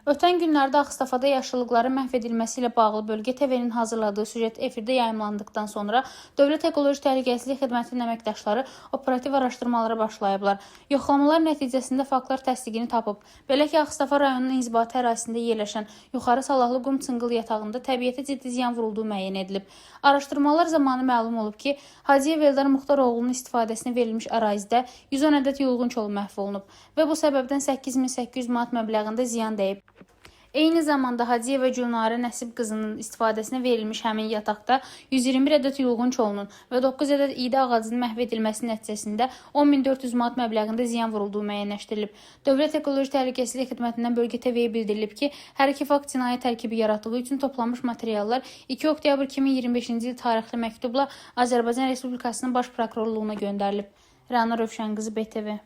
Ötən günlərdə Ağstafada yaşıllıqların məhv edilməsi ilə bağlı Bölgə TV-nin hazırladığı süjet efirdə yayımlandıqdan sonra Dövlət Ekoloji Təhlükəsizlik Xidmətinin əməkdaşları operativ araşdırmalara başlayıblar. Yoxlamalar nəticəsində faktlar təsdiqini tapıb. Belə ki, Ağstafa rayonunun inzibati ərazisində yerləşən Yuxarı Salahlı qum çınqıl yatağında təbiətə ciddi ziyan vurulduğu müəyyən edilib. Araşdırmalar zamanı məlum olub ki, Hacıyev Eldar Muxtaroğlunun istifadəsinə verilmiş ərazidə 110 ədəd yulğun kolu məhv olunub və bu səbəbdən 8800 manat məbləğində ziyan dəyib. Eyni zamanda Hacıyeva Gülnarə Nəsib qızının istifadəsinə verilmiş həmin yataqda 121 ədəd yulğun kolunun və 9 ədəd iğdə ağacının məhv edilməsi nəticəsində 10400 manat məbləğində ziyan vurulduğu müəyyənləşdirilib. Dövlət Ekoloji Təhlükəsizlik Xidmətindən Bölgə TV-yə bildirilib ki, hər iki fakt cinayət tərkibi yaratdığı üçün toplanmış materiallar 2 oktyabr 2025-ci il tarixli məktubla Azərbaycan Respublikasının Baş Prokurorluğuna göndərilib. Rəna Rövşənqızı, BTV.